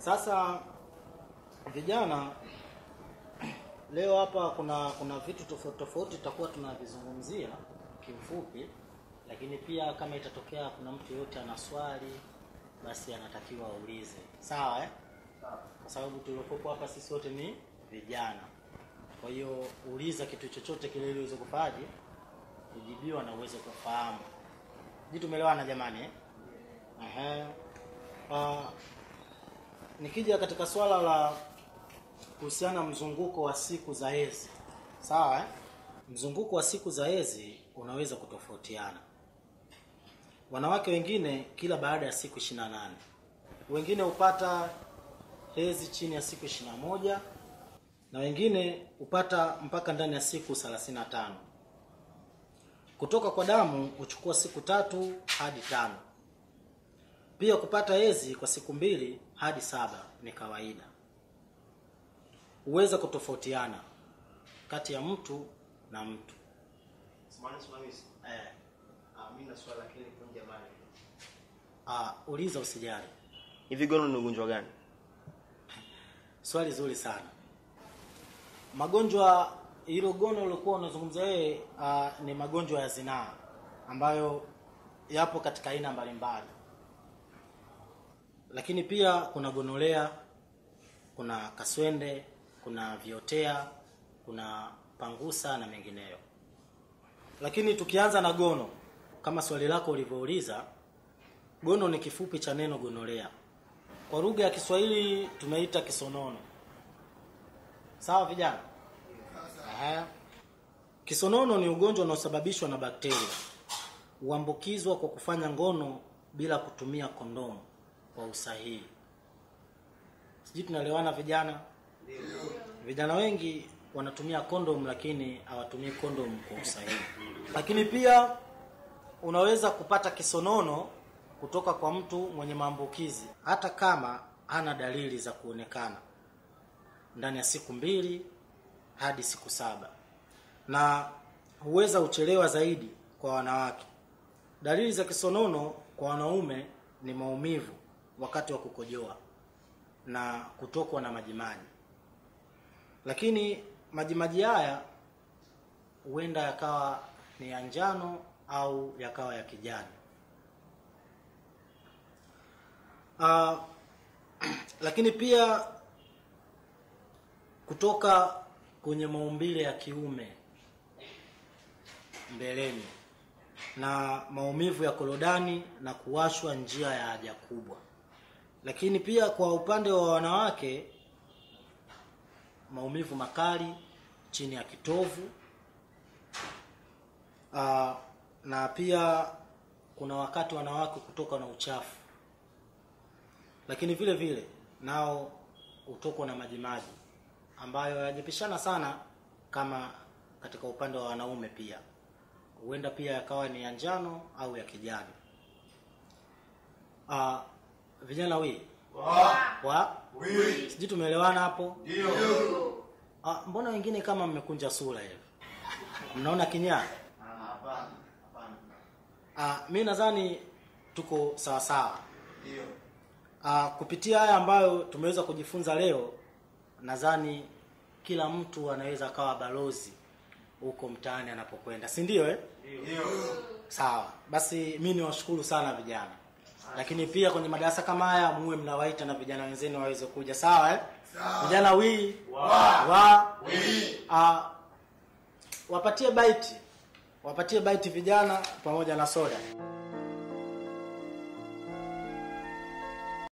Sasa vijana, leo hapa kuna vitu tofauti tofauti tutakuwa tunavizungumzia kiufupi, lakini pia kama itatokea kuna mtu yote ana swali basi anatakiwa aulize. Sawa eh? Kwa sababu tuliokuwa hapa sisi wote ni vijana. Kwa hiyo uliza kitu chochote kile ili uweze kufaje kujibiwa na uweze kufahamu. Je, tumeelewana jamani eh? Ehe. Nikija katika swala la kuhusiana mzunguko wa siku za hedhi. Sawa eh? Mzunguko wa siku za hedhi unaweza kutofautiana. Wanawake wengine kila baada ya siku 28. Wengine hupata hedhi chini ya siku 21 na wengine hupata mpaka ndani ya siku 35. Kutoka kwa damu huchukua siku 3 hadi 5. Pia kupata hedhi kwa siku 2 hadi 7 ni kawaida. Huweza kutofautiana kati ya mtu na mtu. Simamisi. Mimi na swali lakini kunja mali. Uliza usijali. Hivi gono ni ugonjwa gani? Swali zuri sana. Magonjwa, hilo gono ulikuwa unazungumza wewe, ni magonjwa ya zinaa ambayo yapo katika aina mbalimbali. Lakini pia kuna gonolea, kuna kaswende, kuna viotea, kuna pangusa na mengineyo. Lakini tukianza na gono, kama swali lako ulivyouliza, gono ni kifupi cha neno gonolea. Kwa lugha ya Kiswahili tunaita kisonono. Sawa vijana? Ehe. Kisonono ni ugonjwa unaosababishwa na bakteria. Huambukizwa kwa kufanya ngono bila kutumia kondomu kwa usahihi. Sijui tunaelewana vijana? Ndio. Vijana wengi wanatumia kondomu lakini hawatumii kondomu kwa usahihi. Lakini pia unaweza kupata kisonono kutoka kwa mtu mwenye maambukizi hata kama hana dalili za kuonekana ndani ya siku 2 hadi siku 7. Na huweza uchelewa zaidi kwa wanawake. Dalili za kisonono kwa wanaume ni maumivu wakati wa kukojoa na kutokwa na majimaji. Lakini majimaji haya huenda yakawa ni ya njano au yakawa ya kijani. Lakini pia kutoka kwenye maumbile ya kiume mbeleni na maumivu ya korodani na kuwashwa njia ya haja kubwa. Lakini pia kwa upande wa wanawake, maumivu makali chini ya kitovu. Na pia kuna wakati wanawake kutoka na uchafu. Lakini vile vile nao utokwa na majimaji ambayo hayajipishana sana kama katika upande wa wanaume pia. Huenda pia yakawa ni ya njano au ya kijani. Vijana wi? Wa? Wi. Sijui tumeelewana hapo? Ndio. Mbona wengine kama mmekunja sura hivi? Mnaona kinyaa? Hapana, hapana. Mimi nadhani tuko sawa sawa. Ndio. Kupitia haya ambayo tumeweza kujifunza leo, nadhani kila mtu anaweza akawa balozi huko mtaani anapokwenda, si ndio eh? Ndio. Sawa. Basi mimi niwashukuru sana vijana. Lakini pia kwenye madarasa kama haya muwe mnawaita na vijana wenzenu waweze kuja, sawa eh? Sawa. Vijana wi wa wi. Wapatie baiti. Wapatie baiti vijana pamoja na soda.